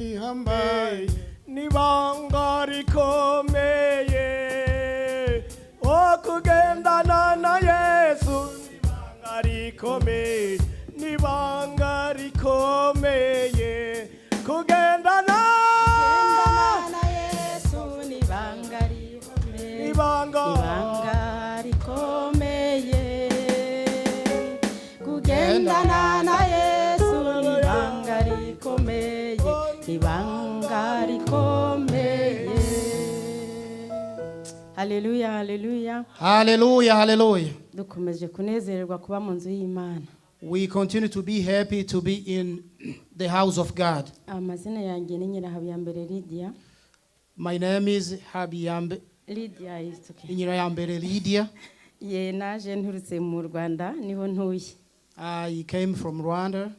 Ihambaye n'ibanga rikomeye o kugendana na Yesu, n'ibanga rikomeye, n'ibanga rikomeye kugendana na Yesu n'ibanga rikomeye. Ibanga. Ibanga rikomeye kugendana na Yesu, n'ibanga rikomeye, ibanga rikomeye. Haleluya, haleluya. Hallelujah, hallelujah. Dukomeje kunezererwa kuba mu nzu y'Imana. We continue to be happy to be in the house of God. Amazina yanjye ni Nyirahabiyambere Lydia. My name is Habiyambe Lydia is okay. Nyirayambere Lydia. Ye, naje nturutse mu Rwanda, niho ntuye. I came from Rwanda.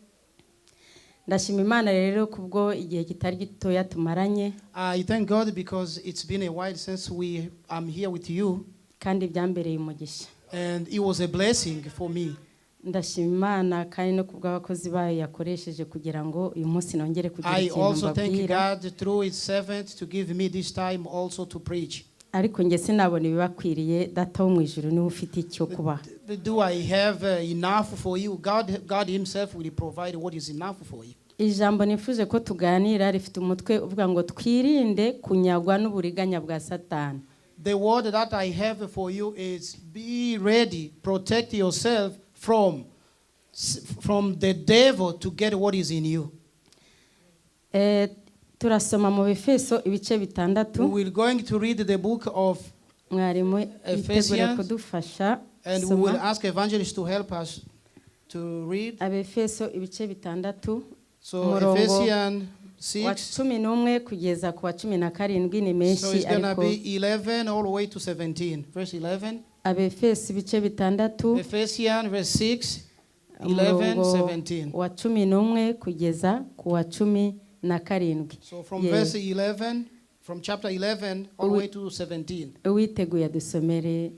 Ndashima Imana rero kubwo igihe kitari gitoya tumaranye. I thank God because it's been a while since we I'm here with you, Kandi byambereye umugisha. And it was a blessing for me. Ndashima Imana kandi no kubw'abakozi bayo yakoresheje kugira ngo uyu munsi nongere kugira I ikintu also thank mbabwira. God through His servant to give me this time also to preach. Ariko njye sinabona ibibakwiriye, Data wo mu ijuru niwe ufite icyo kubaha. Do I have enough for you? God Himself will provide what is enough for you. Ijambo nifuje ko tuganira rifite umutwe uvuga ngo twirinde kunyagwa n'uburiganya bwa Satani. The word that I have for you is be ready, protect yourself from the devil to get what is in you. Turasoma mu Befeso ibice 6. We will going to read the book of Mwarimu yitegure Ephesians, kudufasha. And we will Soma. Ask evangelists to help us to read. Abefeso ibice 6, So umurongo Ephesians wa 6. 11 kugeza ku wa 17, ni So menshi it's gonna ariko. be 11 all the way to 17. Verse 11. Abefeso ibice 6, Ephesians verse 6, 11, umurongo 17. wa 11 kugeza ku wa 17. So from Yeah. verse 11, from chapter 11 all the way to 17. Uwiteguye adusomere.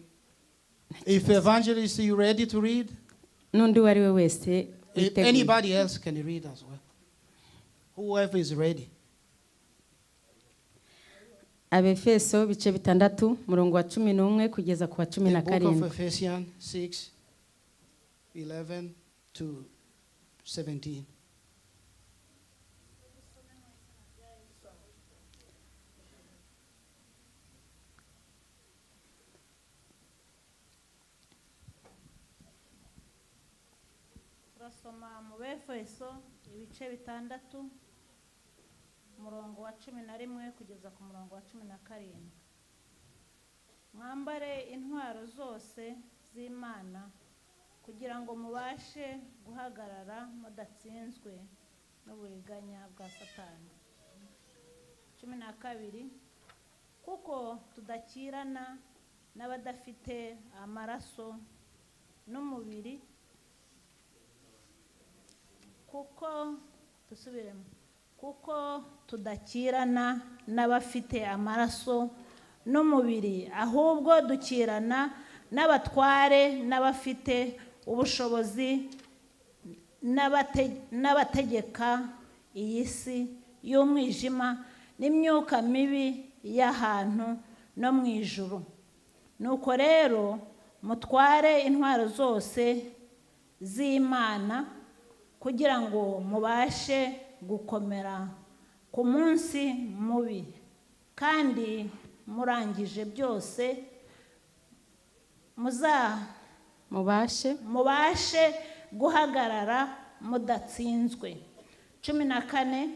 If evangelist, you ready to read? N'undi uwo ari we wese If witeguye. anybody else can read as well. Whoever is ready. Abefeso ibice 6, umurongo wa 11 kugeza ku wa cumi The na book of karindwi. Ephesians 6, 11 to 17. Turasoma mu Befeso ibice 6, umurongo wa 11 kugeza ku murongo wa 17. Mwambare intwaro zose z'Imana kugira ngo mubashe guhagarara mudatsinzwe n'uburiganya bwa Satani. 12: kuko tudakirana n'abadafite amaraso n'umubiri, kuko, dusubiremo, kuko tudakirana n'abafite amaraso n'umubiri, ahubwo dukirana n'abatware n'abafite ubushobozi n'abategeka iyi si y'umwijima n'imyuka mibi y'ahantu no mu ijuru. Nuko rero mutware intwaro zose z'Imana kugira ngo mubashe gukomera ku munsi mubi, kandi murangije byose Mubashe. Mubashe guhagarara mudatsinzwe. 14: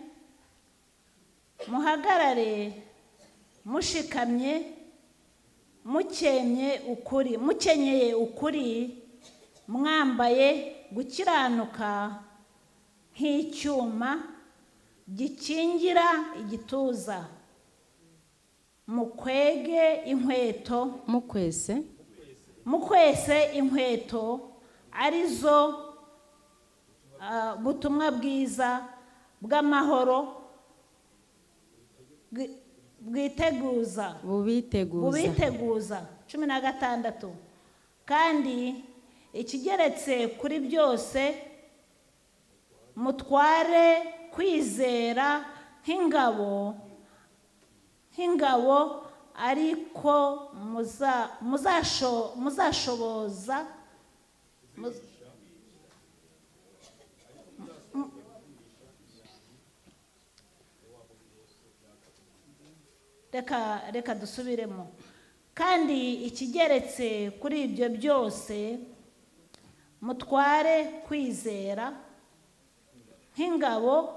muhagarare mushikamye, mukenye ukuri, mukenyeye ukuri, mwambaye gukiranuka nk'icyuma gikingira igituza, mukwege inkweto Mukwese. Mukwese inkweto arizo butumwa bwiza bw'amahoro bwiteguza Bubiteguza. Bubiteguza. 16: kandi ikigeretse kuri byose, mutware kwizera. nk'ingabo ariko muzashoboza reka dusubiremo. Kandi ikigeretse kuri ibyo byose, mutware kwizera nk'ingabo,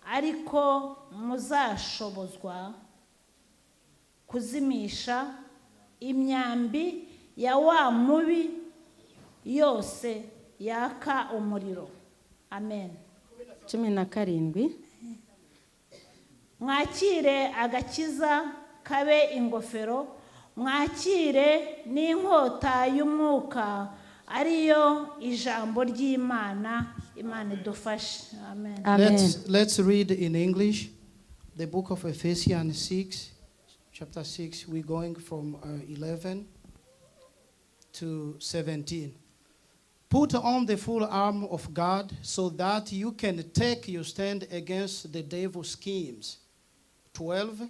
ariko muzashobozwa kuzimisha imyambi ya wa mubi yose yaka umuriro. Amen. 17. Mwakire agakiza kabe ingofero, mwakire n'inkota y'umwuka, ariyo ijambo ry'Imana. Imana idufashe. Amen. Amen. Let's read in English the book of Ephesians 6, chapter 6. We're going from 11 to 17. Put on the full armor of God so that you can take your stand against the devil's schemes. 12.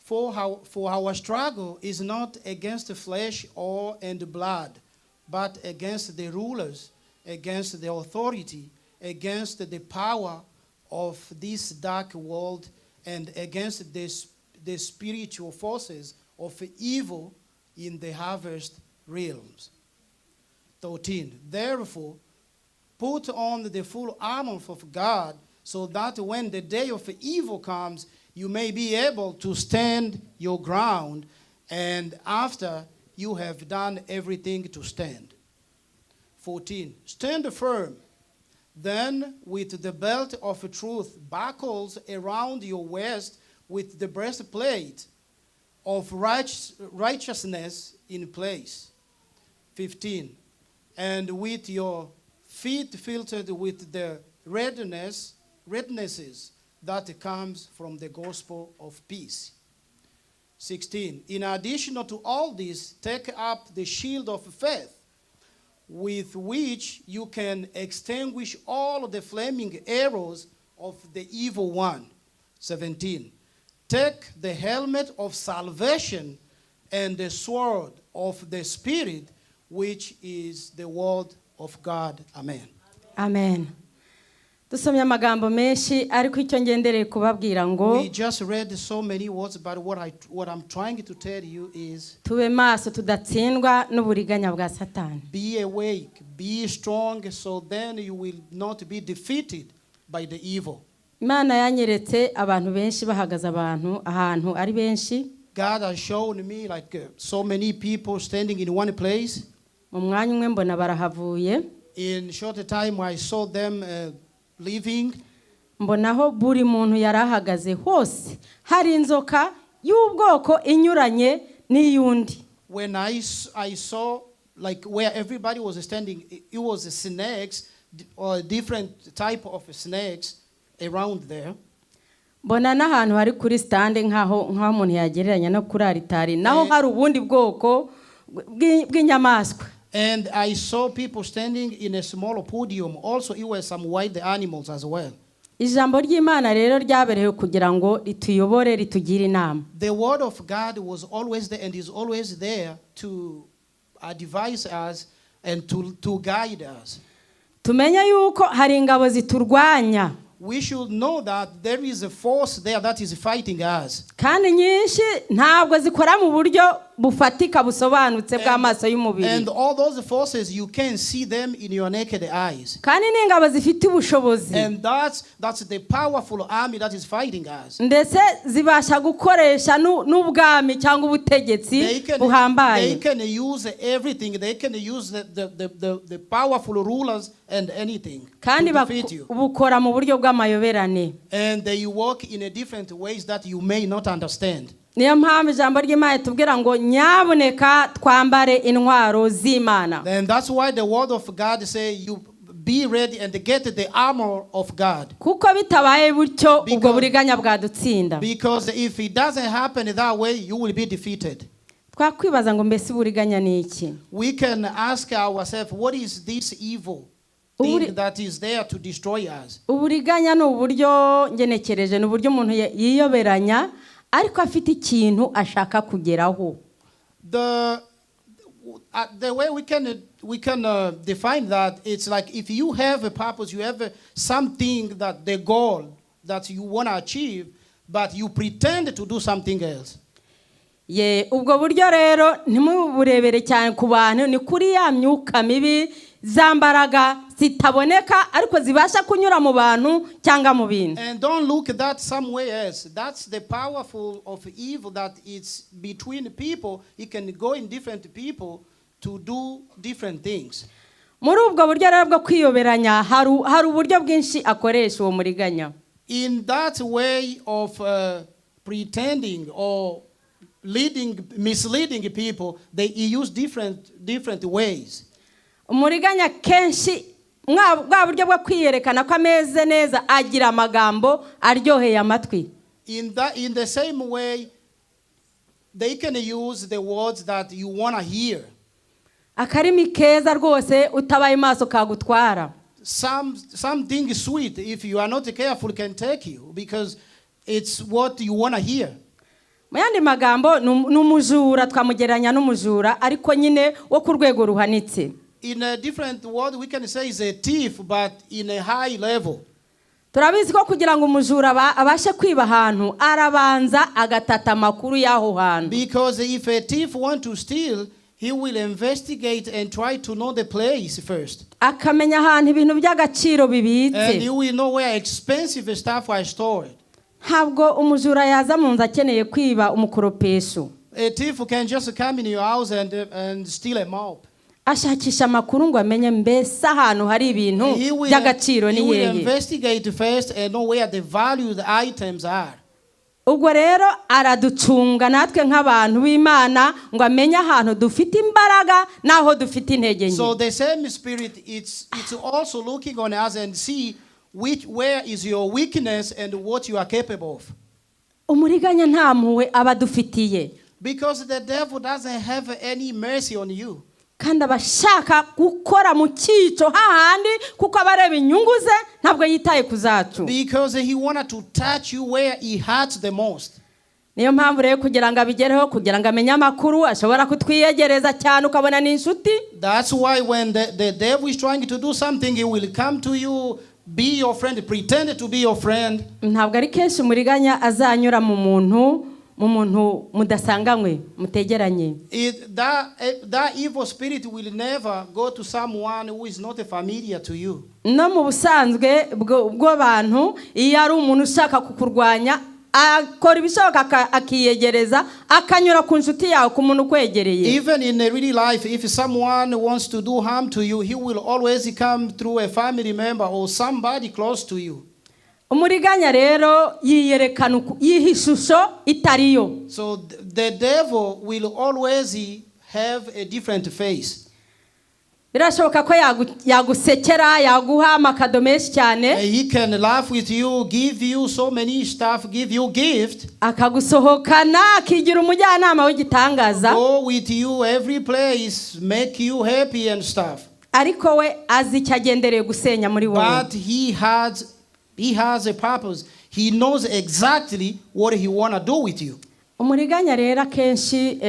For our struggle is not against the flesh or and blood, but against the rulers, against the authority, against the power of this dark world, and against the spiritual forces of evil in the harvest realms. 13. Therefore, put on the full armor of God, so that when the day of evil comes, you may be able to stand your ground, and after you have done everything to stand. 14. Stand firm, then, with the belt of truth buckles around your waist, with the breastplate of righteousness in place. 15. And with your feet filtered with the rednesses that comes from the gospel of peace. 16. In addition to all this, take up the shield of faith, with which you can extinguish all the flaming arrows of the evil one. 17. Take the helmet of salvation and the sword of the Spirit, which is the word of God. Amen. Amen. Dusomye amagambo menshi, ariko icyo ngendereye kubabwira ngo We just read so many words, but what I'm trying to tell you is tube maso tudatsindwa n'uburiganya bwa Satani. Be awake, be strong, so then you will not be defeated by the evil. Imana yanyeretse abantu benshi bahagaze abantu ahantu ari benshi. God has shown me like so many people standing in one place. Mu mwanya umwe mbona barahavuye. In short time, I saw them leaving. Mbonaho buri muntu yari ahagaze hose hari inzoka y'ubwoko inyuranye n'iy'undi. When I saw like where everybody was standing, it was snakes or different type of snakes around there. Mbona n'ahantu hari kuri stand, nk'aho umuntu yagereranya no kuri aritari, naho hari ubundi bwoko bw'inyamaswa. And I saw people standing in a small podium. Also, it were some wild animals as well. Ijambo ry'Imana rero ryaberewe kugira ngo rituyobore, ritugire inama. The word of God was always there and is always there to advise us and to guide us. Tumenye yuko hari ingabo ziturwanya. We should know that there is a force there that is fighting us. Kandi nyinshi ntabwo zikora mu buryo bufatika busobanutse bw'amaso y'umubiri. And all those forces, you can see them in your naked eyes. Kandi ni ingabo zifite ubushobozi. And that's the powerful army that is fighting us. Ndetse zibasha gukoresha n'ubwami cyangwa ubutegetsi buhambaye. They can use everything. They can use the powerful rulers and anything Kandi to defeat you. bukora mu buryo bw'amayoberane. And they work in a different ways that you may not understand. Niyo mpamvu ijambo ry'Imana itubwira ngo nyabuneka twambare intwaro z'Imana. And that's why the word of God say you be ready and get the armor of God. Kuko bitabaye bityo, ubwo buriganya bwadutsinda. Because if it doesn't happen that way, you will be defeated. Twakwibaza ngo mbese uburiganya ni iki? We can ask ourselves, what is this evil? thing that is there to destroy us. Uburiganya ni uburyo ngenekereje, ni uburyo umuntu yiyoberanya ariko afite ikintu ashaka kugeraho. The way we can define that, it's like if you have a purpose, you have something that the goal that you want to achieve, but you pretend to do something else. Ye, ubwo buryo rero ntimuburebere cyane ku bantu, ni kuri ya myuka mibi, za mbaraga zitaboneka ariko zibasha kunyura mu bantu cyangwa mu bintu. And don't look at that somewhere else. That's the powerful of evil that it's between people. It can go in different people to do different things. Muri ubwo buryo rero bwo kwiyoberanya hari uburyo bwinshi akoresha uwo muriganya. In that way of pretending or leading, misleading people, they use different ways. Umuriganya kenshi bwa buryo bwo kwiyerekana ko ameze neza, agira amagambo aryoheye amatwi. In the same way, they can use the words that you want to hear. Akarimi keza rwose, utabaye maso kagutwara. Something sweet, if you are not careful, can take you because it's what you want to hear. Mu yandi magambo ni umujura, twamugereranya n'umujura ariko nyine wo ku rwego ruhanitse. In a different word, we can say is a thief, but in a high level. Turabizi ko kugira ngo umujura abashe kwiba ahantu, arabanza agatata amakuru y'aho hantu. Because if a thief want to steal, he will investigate and try to know the place first. Akamenya ahantu ibintu by'agaciro bibitse. And he will know where expensive stuff are stored. Ntabwo umujura yaza mu nzu akeneye kwiba umukoropesho. A thief can just come in your house and steal a mop. Ashakisha amakuru ngo amenye mbese ahantu hari ibintu by'agaciro ni He will hehe. Investigate first and know where the valued items are. Ubwo rero araducunga natwe nk'abantu b'Imana ngo amenye ahantu dufite imbaraga n'aho dufite intege nke. So the same spirit, it's also looking on us and see which where is your weakness and what you are capable of. Umuriganya nta mpuhwe aba adufitiye. Because the devil doesn't have any mercy on you. Kandi aba ashaka gukora mu cyico hahandi kuko aba areba inyungu ze, ntabwo yitaye ku zacu. Because he wanted to touch you where he hurts the most. Niyo mpamvu rero kugira ngo abigereho, kugira ngo amenye amakuru, ashobora kutwiyegereza cyane ukabona ni inshuti. That's why when the devil is trying to do something, he will come to you, be your friend, pretend to be your friend. Ntabwo ari kenshi umuriganya azanyura mu muntu mudasanganywe, mutegeranye. That evil spirit will never go to someone who is not familiar to you. No mu busanzwe bw'abantu, iyo ari umuntu ushaka kukurwanya, akora ibishoboka akiyegereza, akanyura ku nshuti yawe, ku muntu ukwegereye. Even in a real life, if someone wants to do harm to you, he will always come through a family member or somebody close to you. Umuriganya rero yiyerekana yiha ishusho itariyo. So the devil will always have a different face. Birashoboka ko yagusekera, yaguha amakado menshi cyane. He can laugh with you, give you so many stuff, give you gift, Akagusohokana, akigira umujyanama w'igitangaza. Go with you every place, make you happy and stuff. Ariko we azi icyo agendereye gusenya muri wowe. But he has a purpose. He knows exactly what he wanna do with you. Umuriganya rero akenshi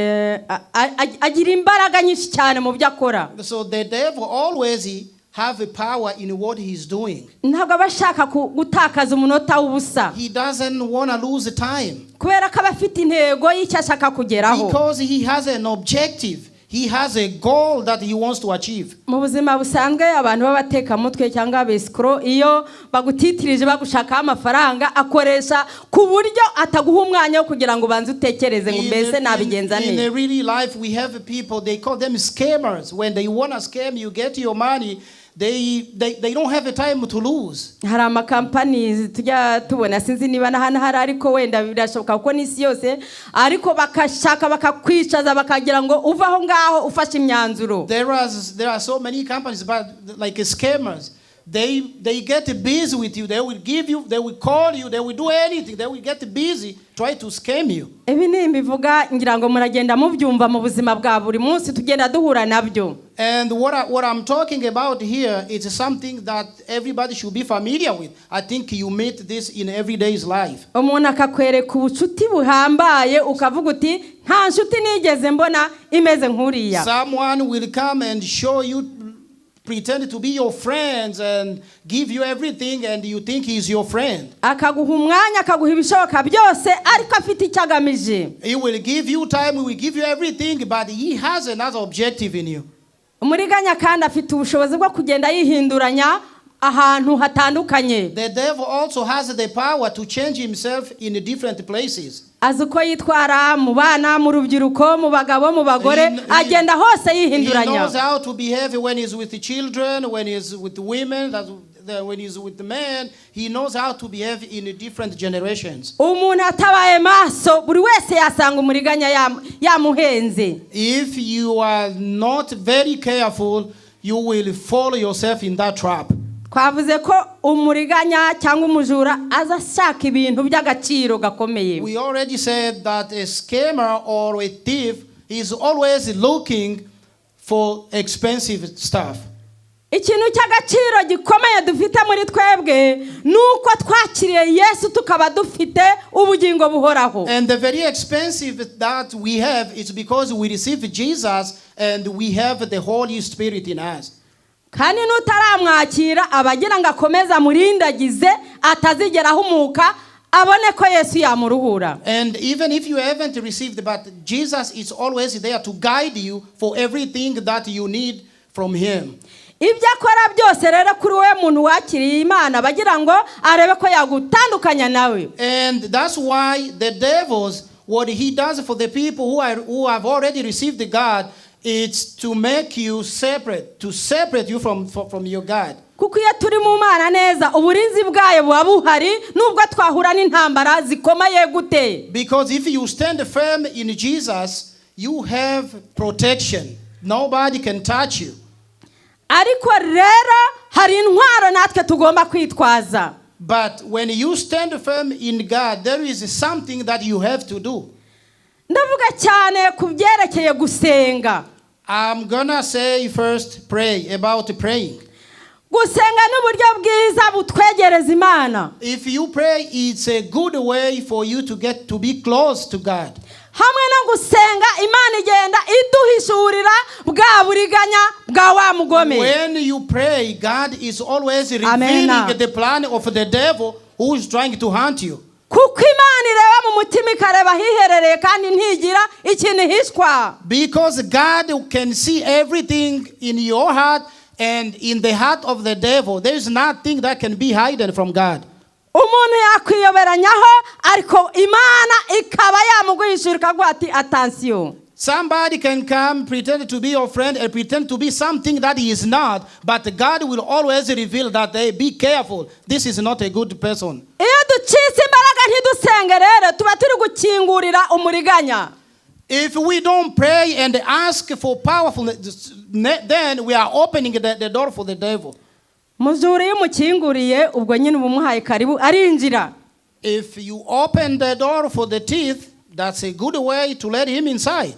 agira imbaraga nyinshi cyane mu byo akora. So the devil always he have a power in what he's doing. Ntabwo aba ashaka gutakaza umunota w'ubusa. He doesn't wanna lose time. Kubera ko aba afite intego y'icyo ashaka kugeraho. Because he has an objective. He has a goal that he wants to achieve. Mu buzima busanzwe, abantu b'abatekamutwe cyangwa abesikoro, iyo bagutitirije bagushakaho amafaranga, akoresha ku buryo ataguha umwanya wo kugira ngo ubanze utekereze ngo mbese nabigenza In nte. a really life, we have people, they call them scammers. When they want to scam you, get your money, they don't have a time to lose. Hari amakampani tujya tubona, sinzi niba na hano hari, ariko wenda birashoboka kuko n'isi yose, ariko bakashaka bakakwicaza bakagira ngo uve aho ngaho ufashe imyanzuro. There are so many companies, but like scammers, They get busy with you. They will give you, they will call you, they will do anything. They will get busy, try to scam you. Ibi nimbivuga ngira ngo muragenda mubyumva mu buzima bwa buri munsi tugenda duhura nabyo. And what I'm talking about here is something that everybody should be familiar with. I think you meet this in everyday's life. Umuntu akakwereka ubucuti buhambaye ukavuga uti nta nshuti nigeze mbona imeze nk'uriya. Someone will come and show you, pretend to be your friends and give you everything, and you think he's your friend. Akaguha umwanya akaguha ibishoboka byose ariko afite icyo agamije. He will give you time, he will give you everything, but he has another objective in you. Umuriganya kandi afite ubushobozi bwo kugenda yihinduranya ahantu hatandukanye. The devil also has the power to change himself in different places. Azi uko yitwara mu bana mu rubyiruko mu bagabo mu bagore agenda hose He yihinduranya. Knows how to behave when he's with the children, when he's with the women, when he's with the men. He knows how to behave in different generations. Umuntu atabaye maso buri wese yasanga umuriganya yamuhenze. If you are not very careful, you will fall yourself in that trap. Twavuze ko umuriganya cyangwa umujura aza ashaka ibintu by'agaciro gakomeye. We already said that a scammer or a thief is always looking for expensive stuff. Ikintu cy'agaciro gikomeye dufite muri twebwe ni uko twakiriye Yesu tukaba dufite ubugingo buhoraho. And the very expensive that we have is because we receive Jesus and we have the Holy Spirit in us. Kandi n'utaramwakira aba agira ngo akomeze amurindagize atazigera ahumuka abone ko Yesu yamuruhura. And even if you haven't received, but Jesus is always there to guide you for everything that you need from Him. Ibyo akora byose rero kuri wowe muntu wakiriye Imana aba agira ngo arebe ko yagutandukanya nawe. And that's why the devils, what he does for the people who have already received God, it's to make you separate, to separate you from your God. Kuko iyo turi mu Mana neza uburinzi bwayo buba buhari nubwo twahura n'intambara zikomeye gute. Because if you stand firm in Jesus, you have protection. Nobody can touch you. Ariko rero hari intwaro natwe tugomba kwitwaza. But when you stand firm in God, there is something that you have to do. Ndavuga cyane ku byerekeye gusenga. I'm gonna say first, pray, about praying. Gusenga ni uburyo bwiza butwegereza Imana. If you pray, it's a good way for you to get to be close to God. Hamwe no gusenga Imana igenda iduhishurira bwa buriganya bwa wa mugome. When you pray, God is always Amen. Revealing the plan of the devil who is trying to hunt you. Kuko Imana ireba mu mutima ikareba ahiherereye kandi ntigira ikintu ihishwa. Because God can see everything in your heart and in the heart of the devil. There is nothing that can be hidden from God. Umuntu yakwiyoberanyaho ariko Imana ikaba yamuguhishura ikaguha ati attention. Somebody can come, pretend to be your friend, and pretend to be something that he is not, but God will always reveal that, hey, be careful. This is not a good person. Iyo ducitse imbaraga ntidusenge rero tuba turi gukingurira umuriganya. If we don't pray and ask for powerfulness, then we are opening the door for the devil. Mujura iyo umukinguriye ubwo nyine uba umuhaye karibu arinjira. If you open the door for the thief, that's a good way to let him inside.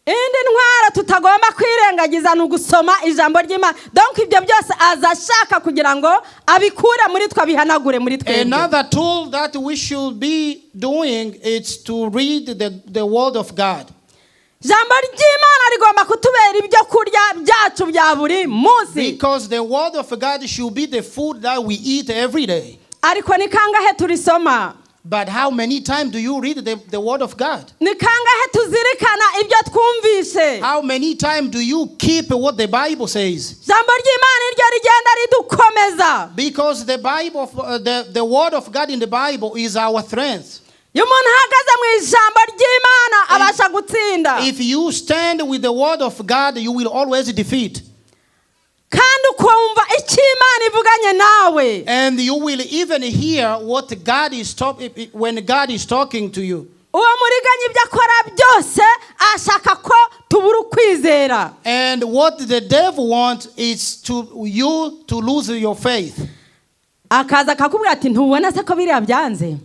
Indi ntwaro tutagomba kwirengagiza ni ugusoma ijambo ry'Imana. Donc ibyo byose aza ashaka kugira ngo abikure muri twe abihanagure muri twebwe. Another tool that we should be doing is to read the Word of God. Ijambo ry'Imana rigomba kutubera ibyo kurya byacu bya buri munsi. Because the Word of God should be the food that we eat every day. Ariko ni kangahe turisoma? But how many times do you read the Word of God? Ni kangahe tuzirikana ibyo twumvise? How many times do you keep what the Bible says? Ijambo ry'Imana niryo rigenda ridukomeza. Because the Word of God in the Bible is our strength. Iyo umuntu ahagaze mu ijambo ry'Imana abasha gutsinda. If you stand with the Word of God, you will always defeat. Kandi ukumva icyo Imana ivuganye nawe. And you will even hear what God is talking when God is talking to you. Uwo muriganya ibyo akora byose ashaka ko tubura ukwizera. And what the devil wants is to you to lose your faith. Akaza akakubwira ati ntubona se ko biriya byanze?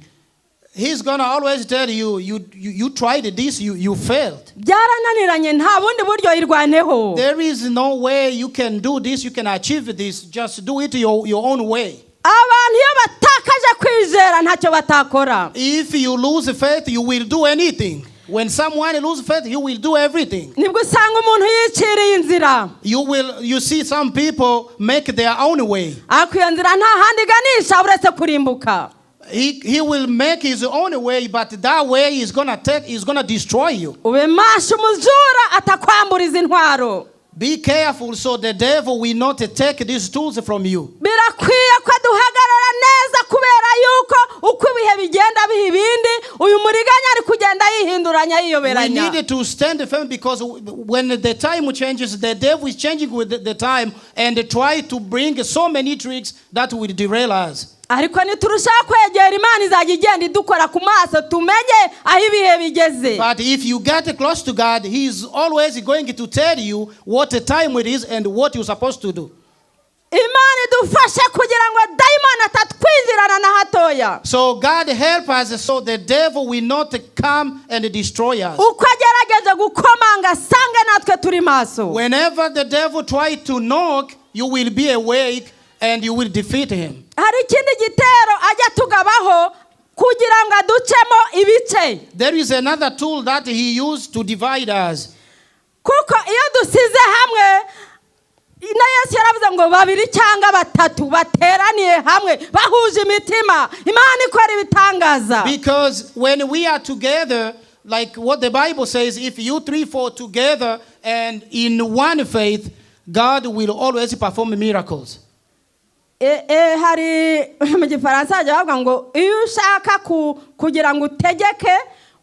He's gonna always tell you, you tried this, you failed. Byarananiranye nta bundi buryo irwaneho. There is no way you can do this, you can achieve this. Just do it your own way. Abantu iyo batakaje kwizera ntacyo batakora. If you lose faith, you will do anything. When someone loses faith, he will do everything. Nibwo usanga umuntu yiciriye inzira. You see some people make their own way. Ariko iyo nzira nta handi iganisha uretse kurimbuka. He will make his own way, but that way is gonna destroy you. Ube maso umujura atakwambura izi ntwaro. Be careful so the devil will not take these tools from you. Birakwiye ko duhagarara neza kubera yuko uko ibihe bigenda biha ibindi uyu muriganya ari kugenda yihinduranya We yiyoberanya. Need to stand firm because when the time changes, the devil is changing with the time and try to bring so many tricks that will derail us. Ariko niturushaho kwegera Imana izajya igenda idukora ku maso tumenye aho ibihe bigeze. But if you get close to God, He is always going to tell you what the time it is and what you're supposed to do. Imana idufashe kugira ngo dayimoni atatwinjirana na hatoya. So God help us so the devil will not come and destroy us. Uko agerageje gukomanga asange natwe turi maso. Whenever the devil try to knock, you will be awake and you will defeat him. Hari ikindi gitero ajya tugabaho kugira ngo aducemo ibice. There is another tool that he used to divide us. Kuko iyo dusize hamwe na Yesu yaravuze ngo babiri cyangwa batatu bateraniye hamwe bahuje imitima Imana ikora ibitangaza. Because when we are together, like what the Bible says, if you three, four together and in one faith, God will always perform miracles. E, e, hari mu gifaransa hajya bavuga ngo iyo ushaka ku- kugira ngo utegeke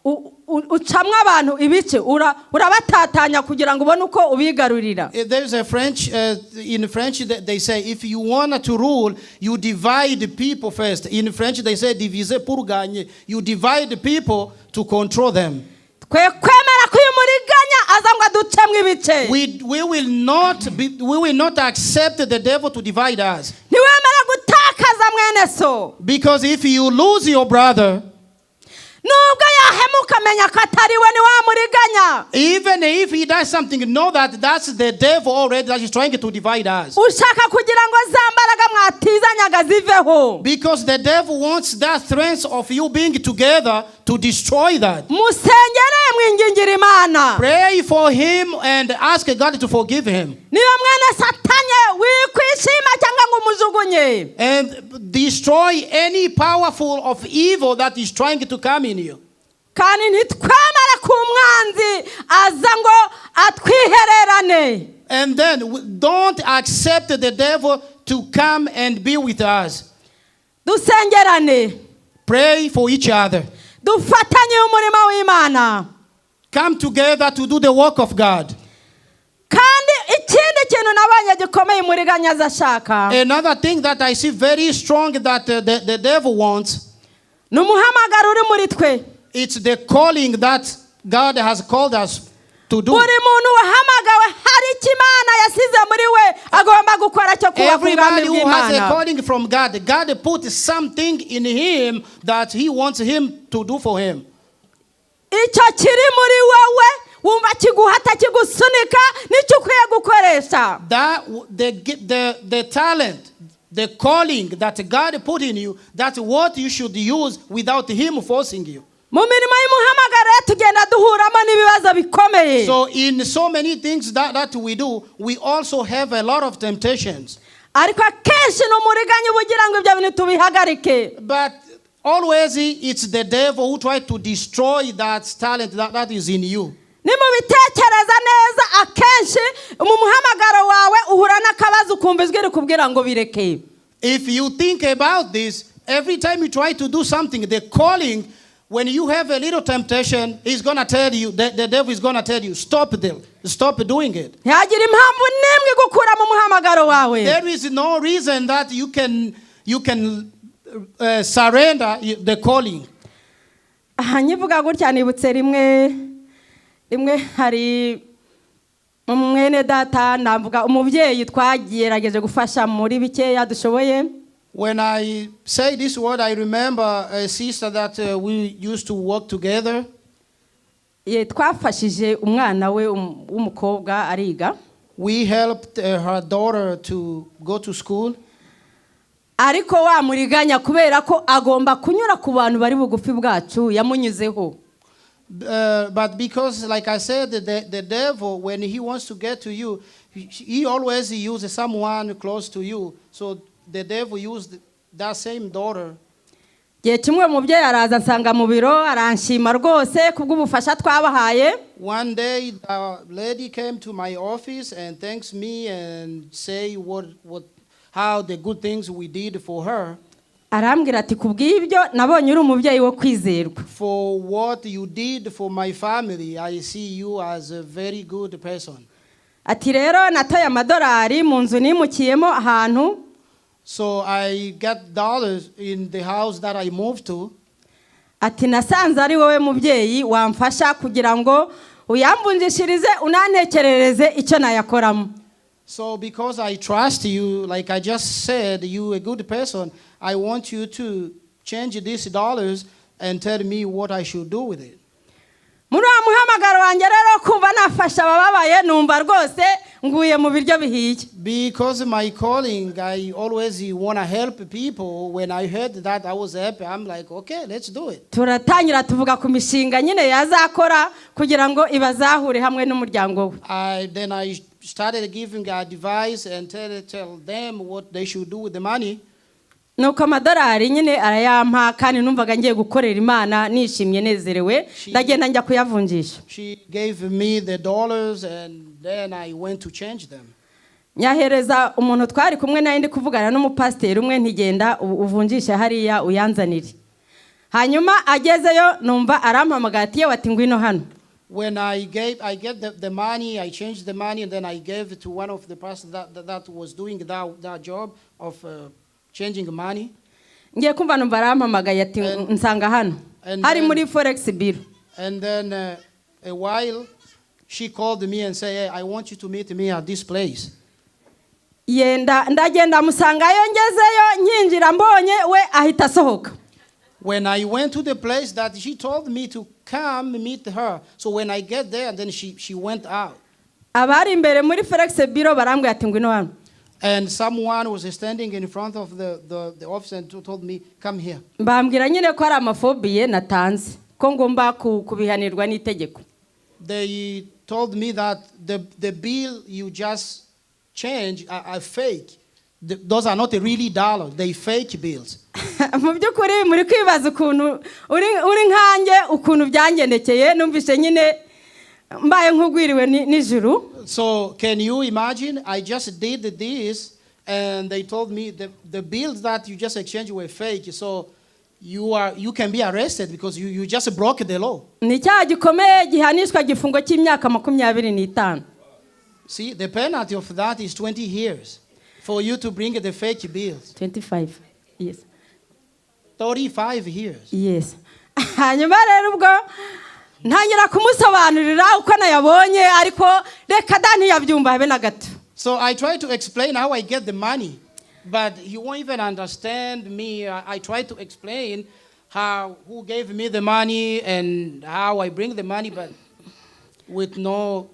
u- u- ucamwo abantu ibice ura- urabatatanya kugira ngo ubone uko ubigarurira. There's a French, in French, they say, if you want to rule, you divide the people first. In French, they say, diviser pour gagner. You divide the people to control them. Twe kwemera ko uyu muriganya aza ngo aducemo ibice. We will not accept the devil to divide us. Ntiwemere gutakaza mwene so. Because if you lose your brother, Nubwo yahemuka amenya ko atari we ni wa muriganya. Even if he does something, know that that's the devil already that is trying to divide us. Ushaka kugira ngo za mbaraga mwatizanyaga ziveho. Because the devil wants that strength of you being together to destroy that. Musengere mwingingira Imana. Pray for him and ask God to forgive him. Niyo mwene satanye wikwishima cyangwa ngo umujugunye. And destroy any powerful of evil that is trying to come in you. Kandi ntitwemere ku mwanzi aza ngo atwihererane. And then don't accept the devil to come and be with us. Dusengerane. Pray for each other. Dufatanye umurimo w'Imana. Come together to do the work of God. Kandi ikindi kintu nabonye gikomeye umuriganya aza ashaka Another thing that I see very strong that the devil wants, ni umuhamagaro uri muri twe. It's the calling that God has called us to do. Buri muntu wahamagawe hari icyo Imana yasize muri we agomba gukora cyo kubaka ubwami Everybody who has a bw'Imana. Calling from God, God put something in him that he wants him to do for him. Icyo kiri muri wowe wumva kiguhata kigusunika nicyo ukwiye gukoresha. That the talent, the calling that God put in you, that's what you should use without him forcing you. Mu mirimo y'umuhamagaro rero tugenda duhuramo n'ibibazo bikomeye. So in so many things that we do, we also have a lot of temptations. Ariko akenshi ni umuriganya uba ugira ngo ibyo bintu tubihagarike. But always it's the devil who tries to destroy that talent that is in you. Nimubitekereza neza akenshi mu muhamagaro wawe uhura n'akabazo ukumva ijwi rikubwira ngo bireke. If you think about this, every time you try to do something, the calling, when you have a little temptation, he's gonna tell you, the devil is gonna tell you, stop them, stop doing it. Ntihagire impamvu n'imwe igukura mu muhamagaro wawe. There is no reason that you can surrender the calling. Aha nkivuga gutya nibutse rimwe rimwe hari umwene data, navuga umubyeyi twagerageje gufasha muri bikeya dushoboye. When I say this word, I remember a sister that we used to work together. Ye, twafashije umwana we w'umukobwa ariga. We helped her daughter to go to school. Ariko wa muriganya, kubera ko agomba kunyura ku bantu bari bugufi bwacu, yamunyuzeho. But because, like I said, the devil, when he wants to get to you, he always uses someone close to you. So the devil used that same daughter. Igihe kimwe umubyeyi araza ansanga mu biro, aranshima rwose kubw'ubufasha twabahaye. One day, the lady came to my office and thanks me and say how the good things we did for her. Arambwira ati: "Kubw'ibyo nabonye uri umubyeyi wo kwizerwa." "For what you did for my family, I see you as a very good person." Ati: "Rero natoye amadolari mu nzu nimukiyemo ahantu." "So I got dollars in the house that I moved to." Ati: "Nasanze ari wowe mubyeyi wamfasha kugira ngo uyamvunjishirize, unantekerereze icyo nayakoramo." "So because I trust you, like I just said, you a good person, I want you to change these dollars and tell me what I should do with it." Muri wa muhamagaro wanjye rero, kumva nafasha abababaye, numva rwose nguye mu biryo bihiye. Because my calling, I always want to help people. When I heard that, I was happy. I'm like, "Okay, let's do it." Turatangira tuvuga ku mishinga nyine yazakora kugira ngo ibazahure hamwe n'umuryango we. Then I started giving advice and tell them what they should do with the money. Nuko amadolari nyine arayampa, kandi numvaga ngiye gukorera Imana nishimye nezerewe, ndagenda njya kuyavunjisha. She gave me the dollars and then I went to change them. Nyahereza umuntu twari kumwe nawe, ndi kuvugana n'umupasiteri umwe, ntigenda uvunjishe hariya uyanzanire. Hanyuma agezeyo numva arampamagaye ati: "Yewe," ati, "ngwino hano." When I gave, I get the money, I changed the money, and then I gave it to one of the pastors that was doing that job of changing money. Ngiye kumva numva arampamagaye ati: "Nsanga hano." Hari muri forex bureau. And then a while, she called me and said, "Hey, I want you to meet me at this place." Yenda ndagenda musangayo, ngezeyo nkinjira mbonye we ahita asohoka. When I went to the place that she told me to come meet her, so when I get there, then she went out. Abari imbere muri forex bureau barambwira ati: "Ngwino hano." And someone was standing in front of the office and told me, "Come here." Mbambwira nyine ko ari ama faux billets natanze, ko ngomba kubihanirwa n'itegeko. They told me that the bill you just changed are fake. Those are not really dollars, they fake bills. Mu by'ukuri muri kwibaza ukuntu uri nkanjye ukuntu byangendekeye, numvise nyine mbaye nk'ugwiriwe n'ijuru. So can you imagine? I just did this and they told me the bills that you just exchanged were fake. So you can be arrested because you just broke the law. Ni icyaha gikomeye gihanishwa igifungo cy'imyaka 25. See, the penalty of that is 20 years for you to bring the fake bills. 25, yes. 35 years. Yes. Hanyuma rero ubwo ntangira kumusobanurira uko nayabonye, ariko reka da, ntiyabyumva habe na gato. So I tried to explain how I get the money, but he won't even understand me. I tried to explain who gave me the money and how I bring the money, but with no.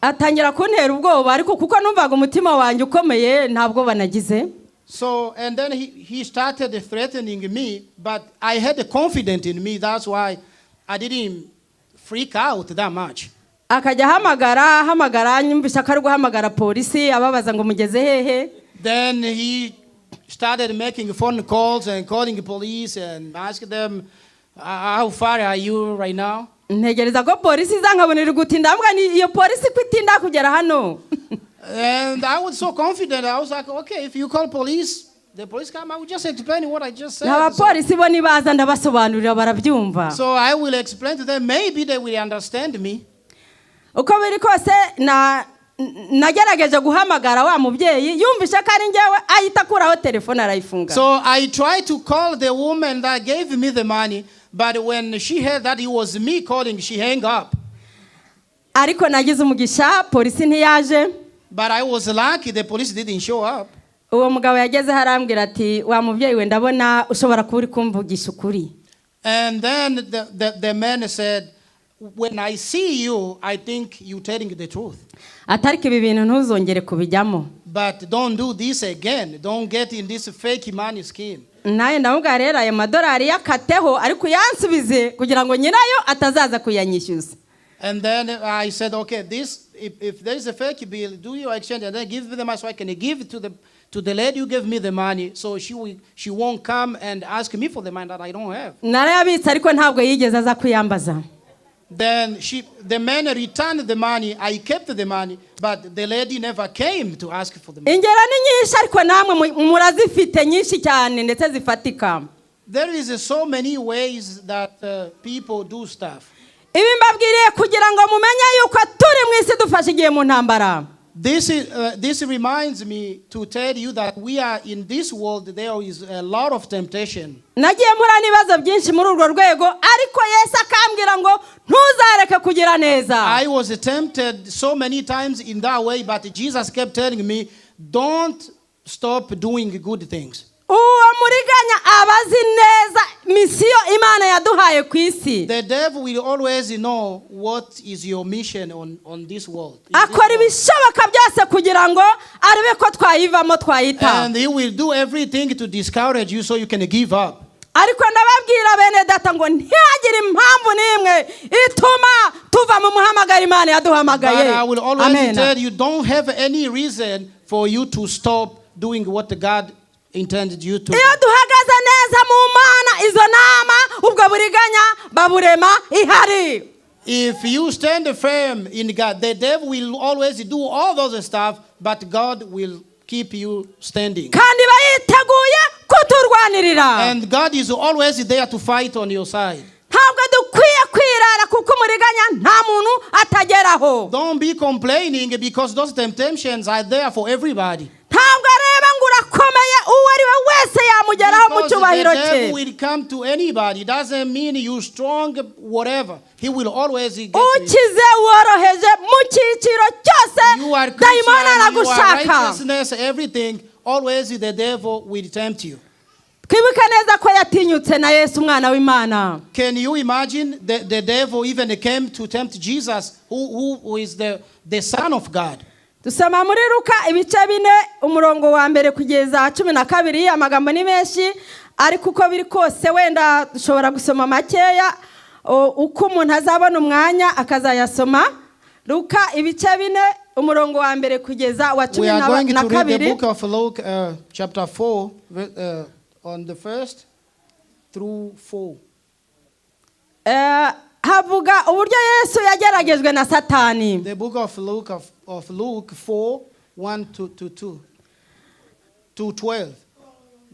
Atangira kuntera ubwoba, ariko kuko numvaga umutima wanjye ukomeye, nta bwoba nagize. So, and then he started threatening me, but I had the confidence in me. That's why I didn't freak out that much. Akajya ahamagara ahamagara, nyumvisha ko ari guhamagara polisi, ababaza ngo: "Mugeze hehe?" Then he started making phone calls and calling the police and asking them, "How far are you right now?" Ntegereza ko polisi iza, nkabona iri gutinda, mbwa ni iyo polisi ko itinda kugera hano. And I was so confident. I was like, "Okay, if you call police, the police come, I will just explain what I just said." Abapolisi bo nibaza ndabasobanurira barabyumva. So I will explain to them. Maybe they will understand me. Uko biri kose na nagerageje guhamagara wa mubyeyi, yumvishe ko ari njyewe ahita akuraho telefone arayifunga. So I tried to call the woman that gave me the money. But when she heard that it was me calling, she hung up. Ariko nagize umugisha, polisi ntiyaje. But I was lucky, the police didn't show up. Uwo mugabo yagezeho arambwira ati: "Wa mubyeyi we, ndabona ushobora kuba uri kumvugisha ukuri." And then the man said, "When I see you, I think you're telling the truth. Ati: "Ariko ibi bintu ntuzongere kubijyamo." But don't do this again. Don't get in this fake money scheme." Nawe ndamubwira: "Rero ayo madolari yakateho, ariko uyansubize kugira ngo nyirayo atazaza kuyanyishyuza." And then I said, "Okay, if there is a fake bill, do your exchange and then give me the money so I can give it to the lady who gave me the money, so she won't come and ask me for the money that I don't have." Narayabitse, ariko ntabwo yigeze aza kuyambaza. Then the man returned the money. I kept the money, but the lady never came to ask for the money. Ingero ni nyinshi, ariko namwe murazifite nyinshi cyane ndetse zifatika. There is so many ways that people do stuff. Ibi mbabwiriye kugira ngo mumenye yuko turi mu isi, dufashe igihe mu ntambara. This reminds me to tell you that we are in this world, there is a lot of temptation. Nagiye mpura n'ibibazo byinshi muri urwo rwego, ariko Yesu akambwira ngo ntuzareke kugira neza. I was tempted so many times in that way, but Jesus kept telling me, "Don't stop doing good things." Uwo muriganya aba azi neza mission Imana yaduhaye ku isi. The devil will always know what is your mission on this world. In this Akora world. Ibishoboka byose kugira ngo arebe ko twayivamo, twayita. And he will do everything to discourage you so you can give up. Ariko ndababwira bene data ngo ntihagire impamvu n'imwe ituma tuva mu muhamagaro Imana yaduhamagaye. But I will always Amen. Tell you, don't have any reason for you to stop doing what God intended you to Iyo do. Duhagaze neza mu Mana, izo nama, ubwo buriganya baburema ihari. If you stand firm in God, the devil will always do all those stuff, but God will keep you standing. Kandi iba yiteguye kuturwanirira. And God is always there to fight on your side. Ntabwo dukwiye kwirara, kuko umuriganya nta muntu atageraho. Don't be complaining, because those temptations are there for everybody. Ntabwo areba ngo urakomeye, uwo ari we wese yamugeraho mu Because the cyubahiro cye. Devil will come to anybody. Doesn't mean you strong, whatever. He will always get to you. Ukize, woroheje, mu cyiciro cyose, You are dayimoni Christian, you are aragushaka. Righteousness, everything. Always the devil will tempt you. Twibuke neza ko yatinyutse na Yesu umwana w'Imana. Can you imagine the devil even came to tempt Jesus, who is the Son of God? Dusoma muri Luka ibice 4, umurongo wa 1 kugeza 12. Amagambo ni menshi, ariko uko biri kose wenda dushobora gusoma makeya, uko umuntu azabona umwanya akazayasoma. Luka ibice 4, umurongo wa 1 kugeza wa We cumi are going na to read the kabiri. Book of Luke, chapter 4, on the first through 4. Havuga uburyo Yesu yageragejwe na Satani. The book of Luke 4, 1 to 2, to 12.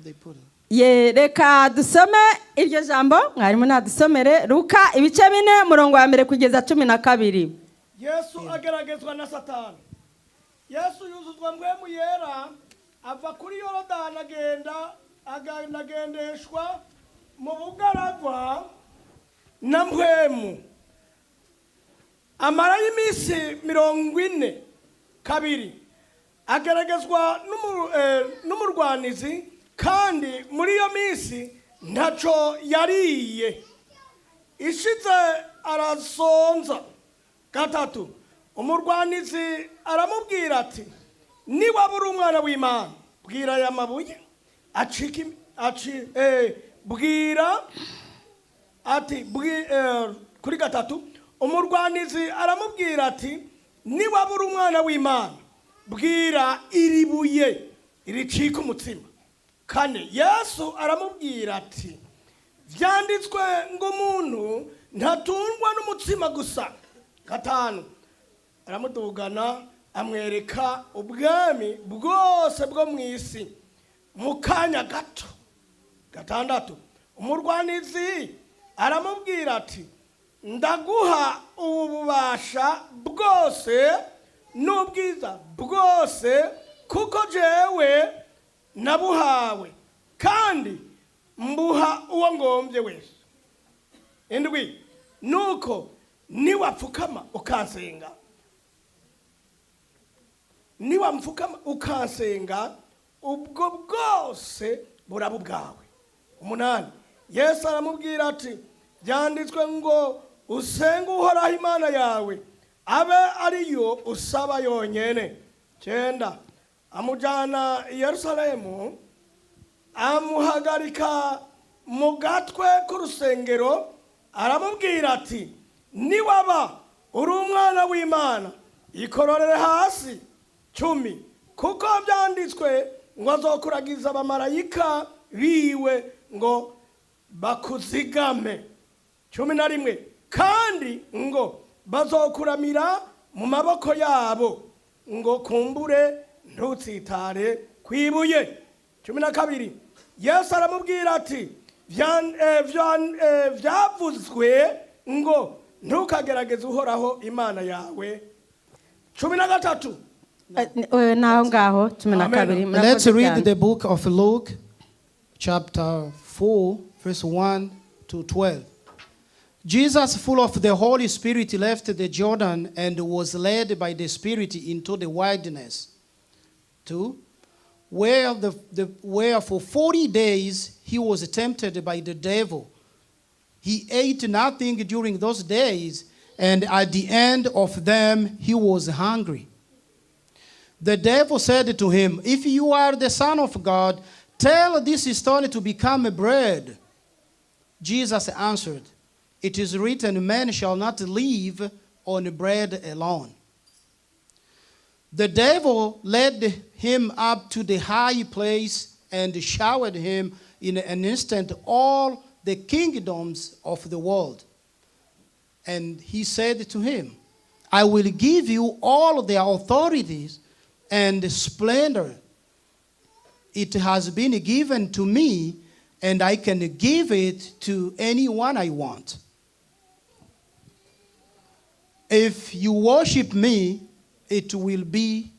They put it. Ye, reka dusome iryo jambo. Mwarimu nadusomere Luka ibice 4, umurongo wa 1 kugeza 12. Yesu ageragezwa na Satani. Yesu yuzuzwa Mpwemu Yera, ava kuri Yorodani, agenda agendeshwa mu bugaragwa na Mpwemu, amarayo iminsi 40. Kabiri, ageragezwa n'umurwanizi, kandi muri iyo minsi ntaco yariye, ishize arasonza. Gatatu, umurwanizi aramubwira ati: "Niba uri umwana w'Imana, bwira aya mabuye acika bwira ati kuri gatatu, umurwanizi aramubwira ati: "Niba uri umwana w'Imana, bwira iri buye ricika umutsima." Kane, Yesu aramubwira ati: "Byanditswe ngo umuntu ntatungwa n'umutsima gusa." Gatanu, aramudugana, amwereka ubwami bwose bwo mu isi mu kanya gato. Gatandatu, umurwanizi aramubwira ati: "Ndaguha ubu bubasha bwose n'ubwiza bwose, kuko jewe nabuhawe, kandi mbuha uwo ngombye wese." 7, nuko niwapfukama ukansenga, niwamfukama ukansenga, ubwo bwose buraba ubwawe. 8, Yesu aramubwira ati: "Byanditswe ngo usenge Uhoraho Imana yawe, abe ariyo usaba yonyene." 9, amujyana i Yerusalemu, amuhagarika mu gatwe k'urusengero, aramubwira ati: "Niwaba uri umwana w'Imana, ikororere hasi. 10, kuko byanditswe ngo azokuragiza abamarayika biwe ngo bakuzigame. 11, kandi ngo bazokuramira mu maboko yabo, ngo kumbure ntutsitare kwibuye. 12, Yesu aramubwira ati: "Vyavuzwe ngo ntukagerageze Uhoraho Imana yawe." 13. Naho ngaho cumi na Amen. kabiri. Let's Murakoze read cyane. the book of Luke, chapter 4, verse 1 to 12. Jesus, full of the Holy Spirit, left the Jordan and was led by the Spirit into the wilderness. 2. Where for 40 days he was tempted by the devil. He ate nothing during those days, and at the end of them he was hungry. The devil said to him, "If you are the Son of God, tell this stone to become a bread." Jesus answered, "It is written, 'Man shall not live on bread alone.'" The devil led him up to the high place and showered him in an instant all the kingdoms of the world. And he said to him, "I will give you all their authorities and splendor. It has been given to me, and I can give it to anyone I want. If you worship me, it will be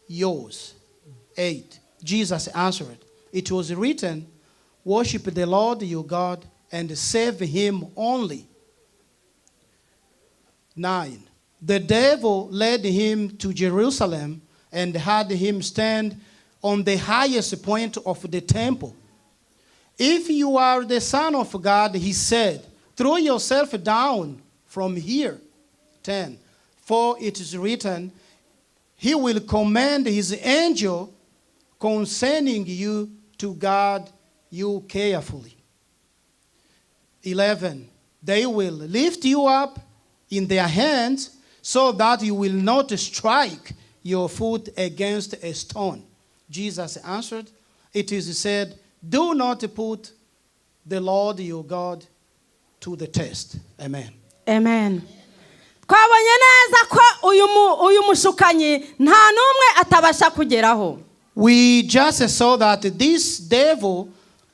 yours." 8. Jesus answered, "It was written, 'Worship the Lord your God and serve him only.'" 9. The devil led him to Jerusalem and had him stand on the highest point of the temple. "If you are the Son of God," he said, "throw yourself down from here." 10. "For it is written, 'He will command his angel concerning you to guard you carefully.'" 11. "They will lift you up in their hands so that you will not strike your foot against a stone." Jesus answered, "It is said, 'Do not put the Lord your God to the test.'" Amen. Amen. Twabonye neza ko uyu mushukanyi nta n'umwe atabasha kugeraho. We just saw that this devil,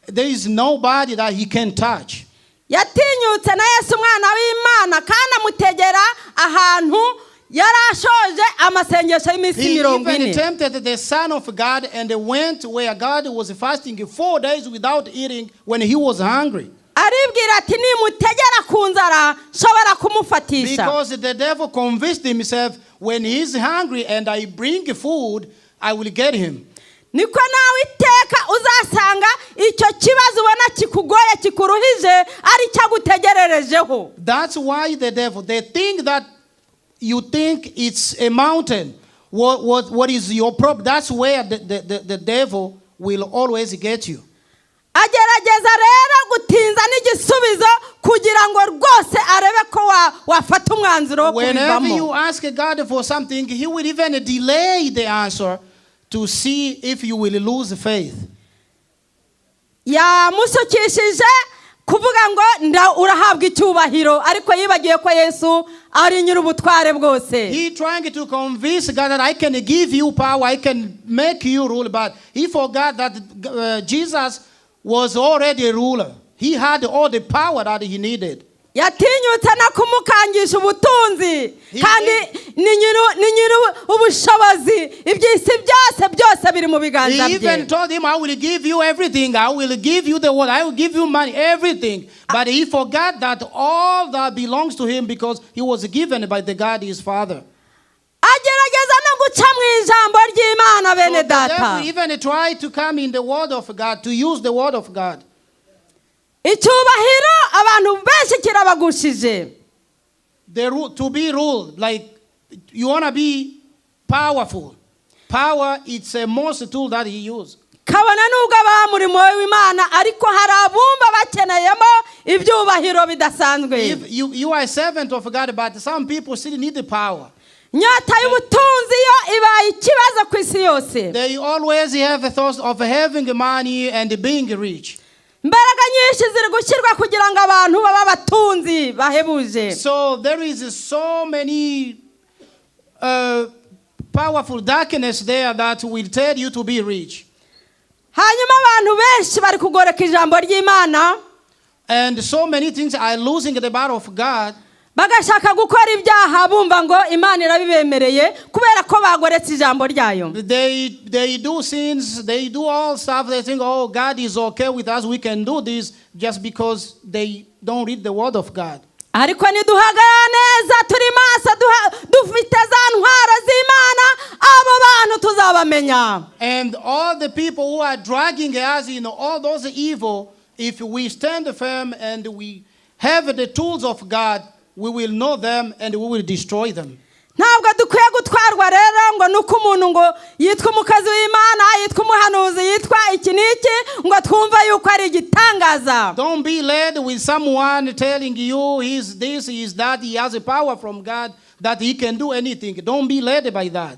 there is nobody that he can touch. Yatinyutse na Yesu umwana w'Imana, kandi amutegera ahantu yari ashoje amasengesho y'iminsi He mirongo even ine. tempted the Son of God and went where God was fasting 4 days without eating when he was hungry. Aribwira ati: "Nimutegera ku nzara nshobora kumufatisha." Because the devil convinced himself, when he's hungry and I bring food, I will get him. Niko nawe iteka uzasanga icyo kibazo ubona kikugoye, kikuruhije, ari cyo agutegererejeho. That's why the devil, the thing that you think it's a mountain, what is your problem? That's where the devil will always get you. Agerageza rero gutinza n'igisubizo kugira ngo rwose arebe ko wafata umwanzuro wo Whenever kubivamo. You ask God for something, He will even delay the answer to see if you will lose faith. Yamusukishije kuvuga ngo urahabwa icyubahiro, ariko yibagiwe ko Yesu ari nyir'ubutware bwose. He trying to convince God that I can give you power, I can make you rule, but he forgot that Jesus was already a ruler. He had all the power that he needed. Yatinyutse no kumukangisha ubutunzi, kandi ni nyiri ubushobozi, iby'isi byose byose biri mu biganza He bye. even told him, "I will give you everything. I will give you the world. I will give you money, everything." But he forgot that all that belongs to him because he was given by the God, his father. Agerageza no guca mu ijambo ry'Imana, bene So the data. devil even tried to come in the word of God, to use the word of God. Icyubahiro abantu benshi kirabagushije. To be ruled, like you want to be powerful. Power, it's a most tool that he used. Kabone n'ubwo aba murimo w'Imana, ariko hari abumva bakeneyemo ibyubahiro bidasanzwe. If you are a servant of God, but some people still need the power. Inyota y'ubutunzi yo ibaye ikibazo ku isi yose. They always have a thought of having money and being rich. Imbaraga nyinshi ziri gushyirwa kugira ngo abantu babe abatunzi bahebuje. So there is so many powerful darkness there that will tell you to be rich. Hanyuma abantu benshi bari kugoreka ijambo ry'Imana, And so many things are losing the battle of God. Bagashaka gukora ibyaha bumva ngo Imana irabibemereye kubera ko bagoretse ijambo ryayo. They do sins, they do all stuff. They think, "Oh, God is okay with us. We can do this," just because they don't read the word of God. Ariko niduhagarara neza, turi maso, dufite za ntwaro z'Imana, abo bantu tuzabamenya. And all the people who are dragging us in all those evil, if we stand firm and we have the tools of God, we will know them and we will destroy them. Ntabwo dukwiye gutwarwa rero ngo ni uko umuntu ngo yitwa umukozi w'Imana, yitwa umuhanuzi, yitwa iki n'iki, ngo twumve yuko ari igitangaza. Don't be led with someone telling you he's this, he's that, he has a power from God that he can do anything. Don't be led by that.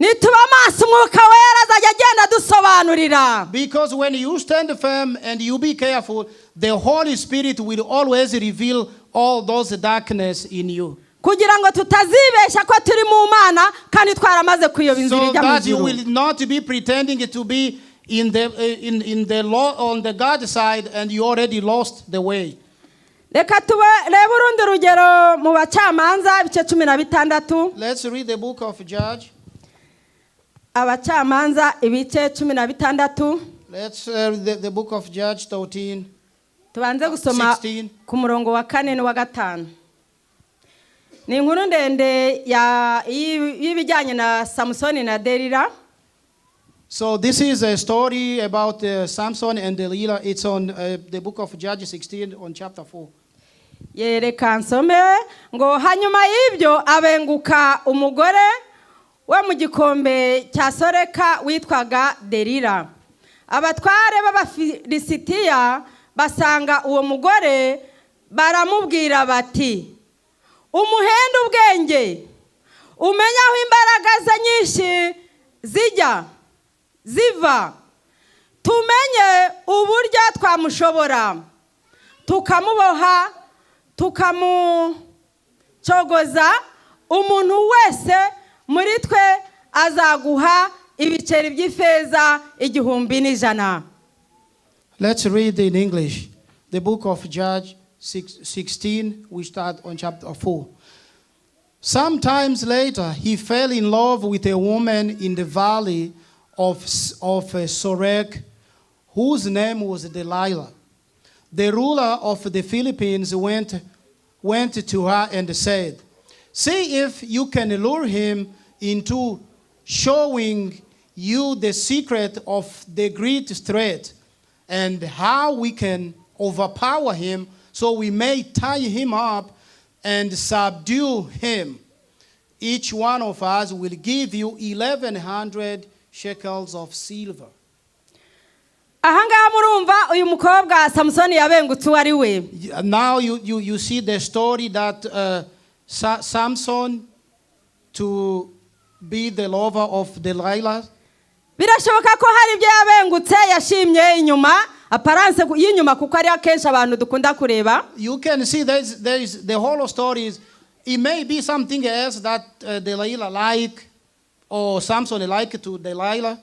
Nituba amaso, Umwuka Wera azajya agenda adusobanurira. Because when you stand firm and you be careful, the Holy Spirit will always reveal all those darkness in you. Kugira ngo tutazibeshya ko turi mu Mana kandi twaramaze kuyoba inzira So ijya mu that you ijuru. will not be pretending to be in the law on the God side and you already lost the way. Reka turebe urundi rugero mu Bacamanza ibice 16. Let's read the book of Judge. Abacamanza ibice 16. Let's read the book of Judge 13. Tubanze gusoma 16. ku murongo wa kane n'uwa gatanu. Ni inkuru ndende y'ibijyanye na Samusoni na Delila. So this is a story about Samson and Delilah. It's on the book of Judges 16 on chapter 4. Yereka nsome ngo: "Hanyuma y'ibyo abenguka umugore we mu gikombe cya Soreka witwaga Delila. Abatware b'Abafilisitiya basanga uwo mugore, baramubwira bati: 'Umuhende ubwenge, umenye aho imbaraga ze nyinshi zijya ziva, tumenye uburyo twamushobora tukamuboha, tukamucogoza. Umuntu wese muri twe azaguha ibiceri by'ifeza 1100.'" Let's read in English. The book of Judge 16, we start on chapter 4. Sometimes later, he fell in love with a woman in the valley of Sorek, whose name was Delilah. The ruler of the Philistines went to her and said, "See if you can lure him into showing you the secret of the great strength and how we can overpower him so we may tie him up and subdue him. Each one of us will give you 1,100 shekels of silver." Ahangaha murumva uyu mukobwa Samusoni yabengutse uwo ari we. Now you see the story that Samson to be the lover of Delilah. Birashoboka ko hari ibyo yabengutse, yashimye inyuma, apparence y'inyuma, kuko ari akenshi abantu dukunda kureba. You can see there is the whole story is it may be something else that Delilah like or Samson like to Delilah.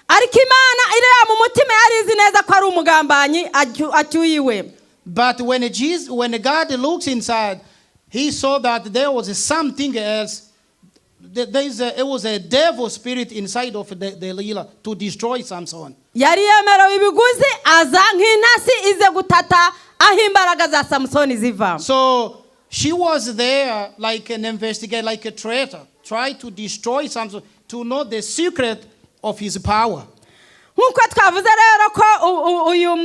Ariko Imana ireba mu mutima, yari izi neza ko ari umugambanyi acyuye iwe. But when God looks inside, he saw that there was something else. It was a devil spirit inside of Delilah to destroy Samson. Yari yemerewe ibiguzi aza nk'intasi ize gutata aho imbaraga za Samusoni ziva. So she was there like an investigator, like a traitor, try to destroy Samson, to know the secret of his power. Nk'uko twavuze rero ko uyu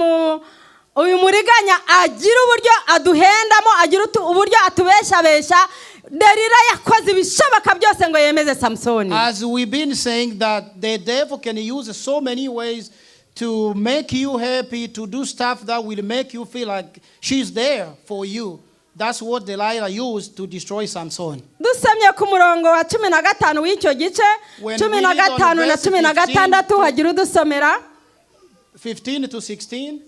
uyu muriganya agira uburyo aduhendamo, agira uburyo atubeshabesha. Derira yakoze ibishoboka byose ngo yemeze Samusoni. As we've been saying that the devil can use so many ways to make you happy, to do stuff that will make you feel like she's there for you. That's what Delilah used to destroy Samson. Dusomye ku murongo wa 15 w'icyo gice, When cumi we na read on gatanu na verse cumi na 15 gatandatu, hagira udusomera. 15 to 16.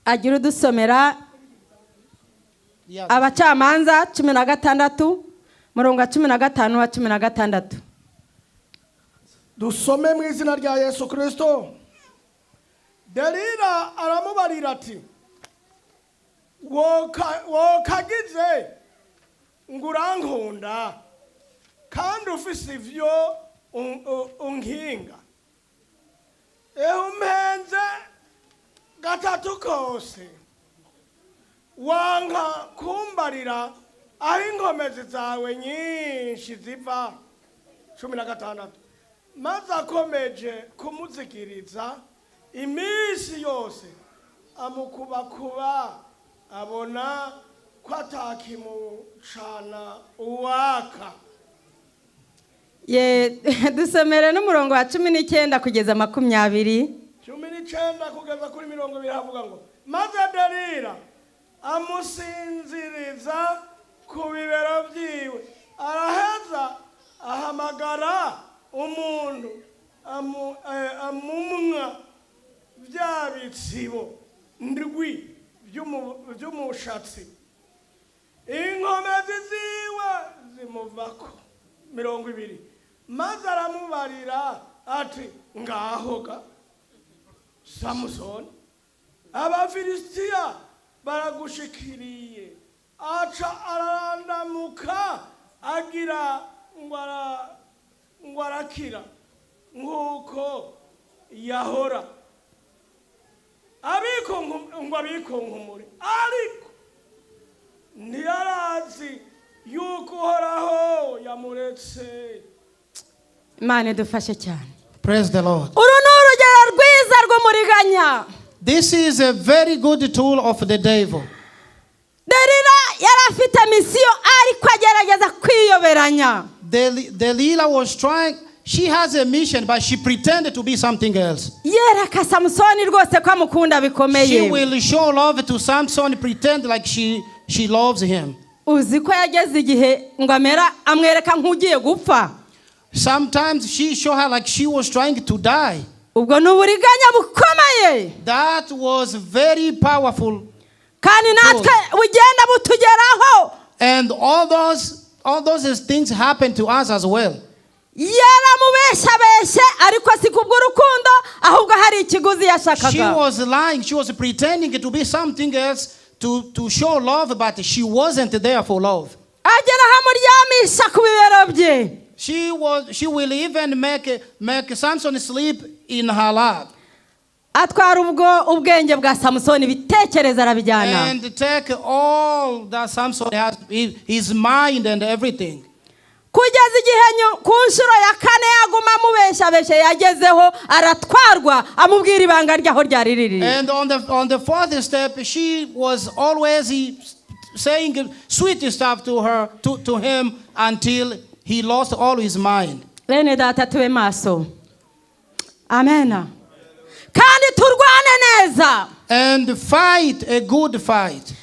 Agira udusomera. Yeah. Abacamanza 16, murongo wa 15 wa 16. Dusome mu izina rya Yesu Kirisito. Delila aramubarira ati: "Wokagize ngo urankunda kandi ufise ivyo unkinga. Ehe, umpenze gatatu kose, wanka kumbarira aho inkomezi zawe nyinshi ziva." 16. Maze akomeje kumuzigiriza iminsi yose, amukubakuba, abona ko atakimucana uwaka. Ye, dusomere n'umurongo wa 19 kugeza 20. 19 kugeza kuri 20 havuga ngo: Maze Delila amusinziriza ku bibero byiwe, araheza ahamagara umuntu amumwa bya bitsibo ndwi by'umushatsi, inkomezi ziwe zimuvako. 20. Maze aramubarira ati: "Ngaho ga Samusoni, Abafilisitiya baragushikiriye." Aca ararandamuka, agira ngo arakira nk'uko yahora, ngo abikunkumure, ariko ntiyarazi yuko Uhoraho yamuretse. Imana idufashe cyane. Praise the Lord. Uru ni urugero rwiza rw'umuriganya. This is a very good tool of the devil. Derira yari afite mission, ariko agerageza kwiyoberanya. Delilah was trying, she has a mission, but she pretended to be something else. Yereka Samusoni rwose ko amukunda bikomeye. She will show love to Samson, pretend like she loves him. Uzi ko yageze igihe ngo amera amwereka nk'ugiye gupfa. Sometimes she showed her like she was trying to die. Ubwo ni uburiganya bukomeye. That was very powerful. Kandi natwe bugenda butugeraho. And all those things happen to us as well. Yaramubeshabeshe, ariko si kubw'urukundo, ahubwo hari ikiguzi She yashakaga. Was lying. She was pretending to be something else to show love, but she wasn't there for love. Agera aho amuryamisha ku bibero bye. She will even make Samson sleep in her lap Atwara ubwo ubwenge bwa Samusoni, ibitekerezo arabijyana. And take all that Samson has, his mind and everything. Kugeza igihe ku nshuro ya kane yaguma amubeshabeshe, yagezeho aratwarwa, amubwira ibanga ry'aho ryari riri. And on the fourth step, she was always saying sweet stuff to him until he lost all his mind. Bene data, tube maso, amen, kandi turwane neza. And fight a good fight.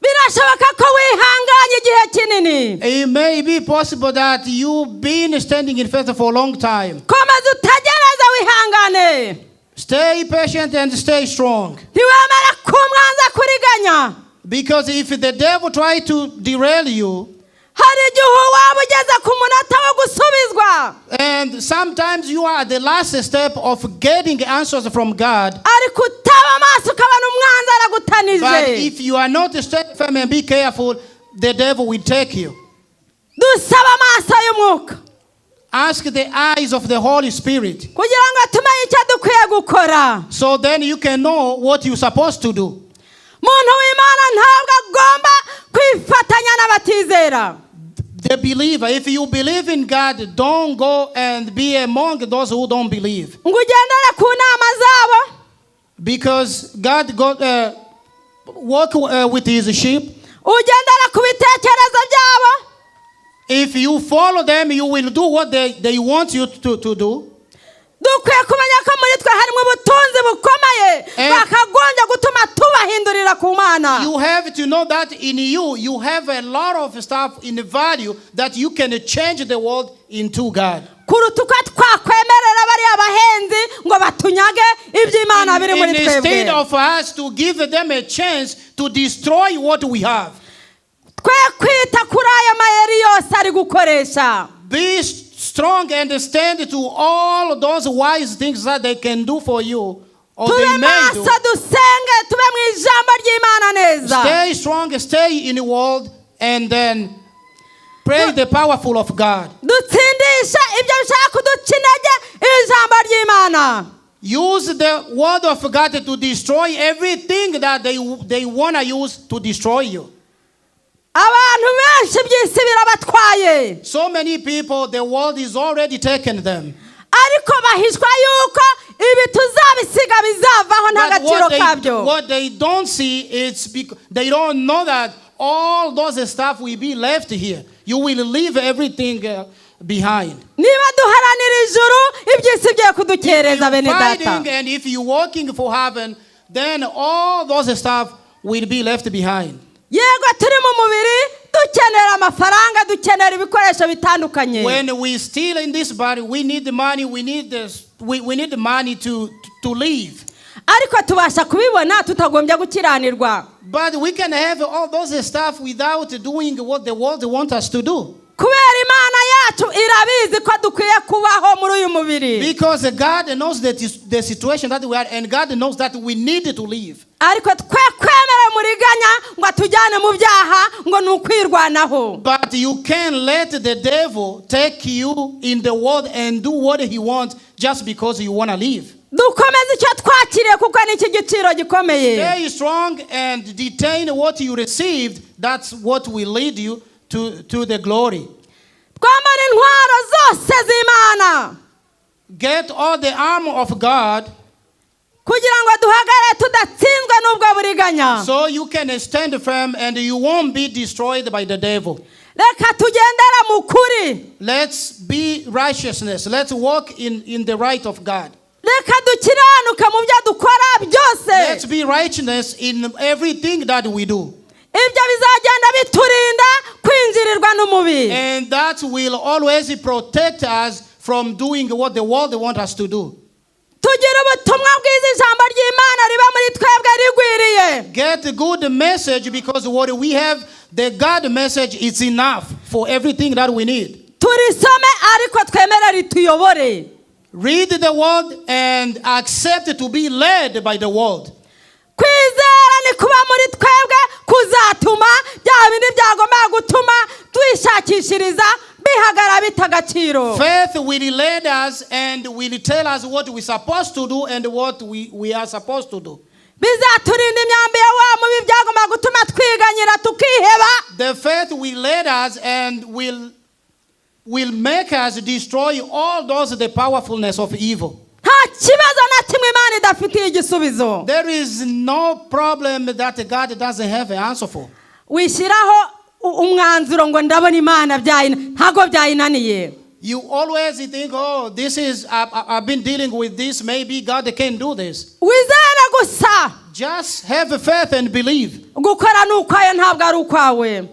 Birashoboka ko wihanganye igihe kinini. It may be possible that you've been standing in faith for a long time. Komeza utagereza, wihangane. Stay patient and stay strong. Ntiwemere ko umwanzi akuriganya. Because if the devil try to derail you, Hari igihe waba ugeze ku munota wo gusubizwa, And sometimes you are at the last step of getting answers from God. Ariko utaba amaso ukabona umwanzi aragutanije. But if you are not stand firm and be careful, the devil will take you. Dusaba amaso y'umwuka Ask the eyes of the Holy Spirit, kugira ngo tumenye icyo dukwiye gukora. so then you can know what you're supposed to do. Muntu w'Imana ntabwo agomba kwifatanya n'abatizera. The believer, if you believe in God, don't go and be among those who don't believe. Ngo ugendere ku nama zabo. Because God work with his sheep. Ugendere ku bitekerezo byabo. If you follow them, you will do what they want you to do. Dukwiye kumenya ko muri twe harimo ubutunzi bukomeye bwakagombye gutuma tubahindurira ku Mana. You have to know that in you, you have a lot of stuff in value that you can change the world into God. Kuruta uko twakwemerera bariya bahenzi ngo batunyage iby'Imana biri muri Instead twebwe. Of us to give them a chance to destroy what we have. Twe kwita kuri aya mayeri yose ari gukoresha. Be strong and stand to all those wise things that they can do for you or Tube they may do. Maso dusenge tube mu ijambo ry'Imana neza. Stay strong, stay in the world, and then pray the powerful of God. Dutsindisha ibyo bishaka kuduca intege ijambo ry'Imana. Use the word of God to destroy everything that they want to use to destroy you. Abantu benshi by'isi birabatwaye. So many people, the world is already taken them. Ariko bahishwa yuko ibi tuzabisiga bizavaho nta But gaciro kabyo. what they don't see is they don't know that all those stuff will be left here. You will leave everything behind. Niba duharanira ijuru iby'isi bigiye kudukereza bene data. Fighting, and if you're working for heaven, then all those stuff will be left behind. Yego turi mu mubiri dukenera amafaranga dukenera ibikoresho bitandukanye. When we still in this body, we need the money. We need this. We need the money to live. Ariko tubasha kubibona tutagombye gukiranirwa. But we can have all those stuff without doing what the world wants us to do. Kubera Imana yacu irabizi ko dukwiye kubaho muri uyu mubiri. Because God knows that is the situation that we are, and God knows that we need to live. Ariko twe kwemera muriganya ngo atujyane mu byaha ngo ni ukwirwanaho. But you can't let the devil take you in the world and do what he wants just because you want to live. Dukomeze icyo twakiriye kuko ni iki giciro gikomeye. Stay strong and detain what you received. That's what will lead you to the glory. Twambara intwaro zose z'Imana Get all the armor of God kugira ngo duhagarare tudatsinzwe n'ubwo buriganya. So you can stand firm and you won't be destroyed by the devil. Reka tugendere mu kuri. Let's be righteousness. Let's walk in the right of God. Reka dukiranuke mu byo dukora byose. Let's be righteousness in everything that we do. Ibyo bizagenda biturinda kwinjirirwa n'umubi. And that will always protect us from doing what the world wants us to do. Tugire ubutumwa bwiza ijambo ry'Imana riba muri twebwe rigwiriye. Get a good message, because what we have, the God message, is enough for everything that we need. Turisome ariko twemere rituyobore. Read the word and accept to be led by the word. Kwizera ni kuba muri twebwe kuzatuma bya bindi byagombaga gutuma twishakishiriza bihagarara bita agaciro. Faith will lead us and will tell us what we're supposed to do and what we are supposed to do. Bizaturinda imyambi ya wa mubi byagombaga gutuma twiganyira tukiheba. The faith will lead us and will make us destroy all those the powerfulness of evil. Nta kibazo na kimwe Imana idafitiye igisubizo. There is no problem that God doesn't have an answer for. Wishyiraho umwanzuro ngo ndabona Imana ntabwo byayinaniye. You always think, "Oh, this is, I've been dealing with this, maybe God can do this." Wizere gusa. Just have faith and believe. Gukora ni ukwayo ntabwo ari ukwawe.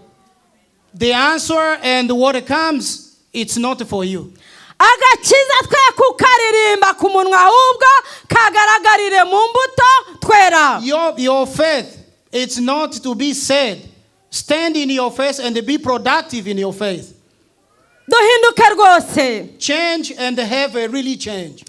The answer and what comes, it's not for you. Agakiza twe kukaririmba ku munwa ahubwo kagaragarire mu mbuto twera. Your faith, it's not to be said. Stand in your faith and be productive in your faith. Duhinduke rwose. Change and have a really change.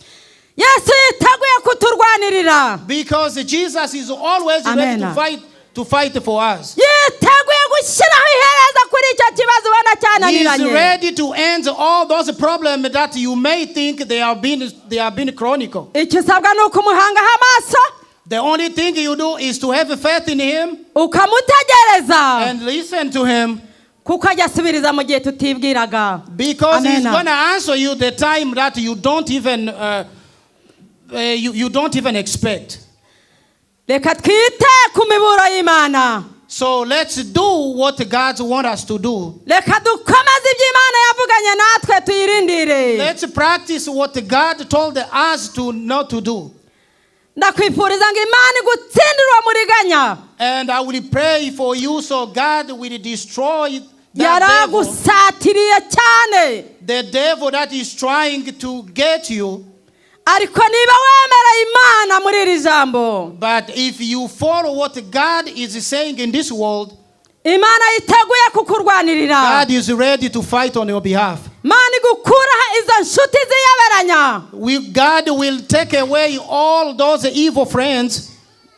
Yesu yiteguye kuturwanirira. Because Jesus is always ready Amen. to fight for us. Yiteguye gushyiraho iherezo kuri icyo kibazo ubona He is cyananiranye. Ready to end all those problems that you may think they have been chronicle. Icyo usabwa ni ukumuhangaho amaso. The only thing you do is to have faith in him Ukamutegereza and listen to him, kuko ajya asubiriza mu gihe tutibwiraga. because he's Amen. going to answer you the time that you don't even expect. Reka twite ku miburo y'Imana. So let's do what God wants us to do. Reka dukomeze ibyo Imana yavuganye natwe tuyirindire. Let's practice what God told us to not to do. Ndakwifuriza ngo Imana igutsindire uwo muriganya. And I will pray for you so God will destroy that devil, Yaragusatiriye cyane. The devil that is trying to get you. Ariko niba wemereye Imana muri iri jambo, But if you follow what God is saying in this world, Imana yiteguye kukurwanirira. God is ready to fight on your behalf. Imana igukuraho izo nshuti ziyoberanya. God will take away all those evil friends.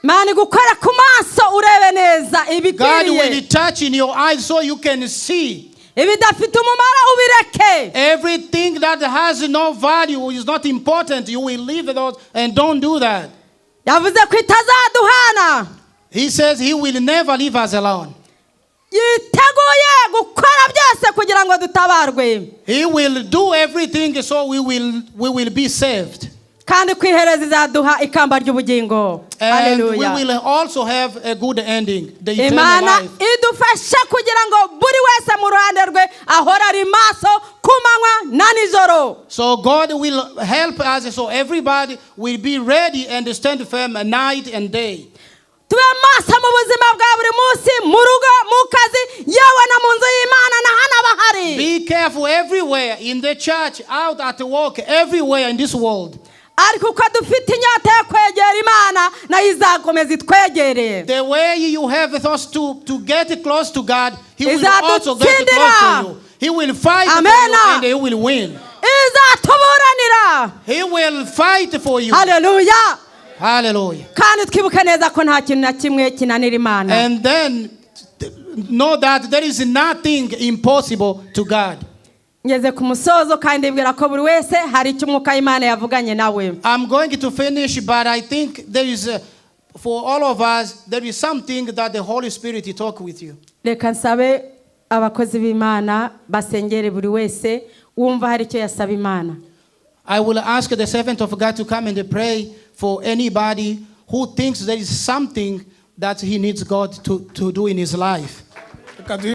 Imana igukora ku maso urebe neza God ibikwiriye. Will touch in your eyes so you can see. Ibidafite umumaro ubireke. Everything that has no value, is not important, you will leave those and don't do that. Yavuze ko itazaduhana. He says he will never leave us alone. Yiteguye gukora byose kugira ngo dutabarwe. He will do everything so we will be saved. Kandi ku iherezo izaduha ikamba ry'ubugingo. And we Haleluya. Will also have a good ending, the eternal Imana life. Idufashe kugira ngo buri wese mu ruhande rwe ahore ari maso ku manywa na nijoro. So God will help us so everybody will be ready and stand firm night and day. Tube maso mu buzima bwa buri munsi, mu rugo, mu kazi, yewe na mu nzu y'Imana na hano abahari. Be careful everywhere, in the church, out at work, everywhere in this world. Ariko uko dufite inyota yo kwegera Imana nayo izakomeza itwegere. The way you have thoughts to get close to God, He will also get close Izadutsindira. To you. He will fight for Amen. You and He will win. Izatuburanira. He will fight for you. Haleluya. Hallelujah. Kandi twibuke neza ko nta kintu na kimwe kinanira Imana. And then know that there is nothing impossible to God. Ngeze ku musozo kandi ndibwira ko buri wese hari icyo umwuka w'Imana yavuganye nawe. I'm going to finish, but I think for all of us, there is something that the Holy Spirit talk with you. Reka nsabe abakozi b'Imana basengere buri wese wumva hari icyo yasaba Imana. I will ask the servant of God to come and pray for anybody who thinks there is something that he needs God to do in his life. Reka duhe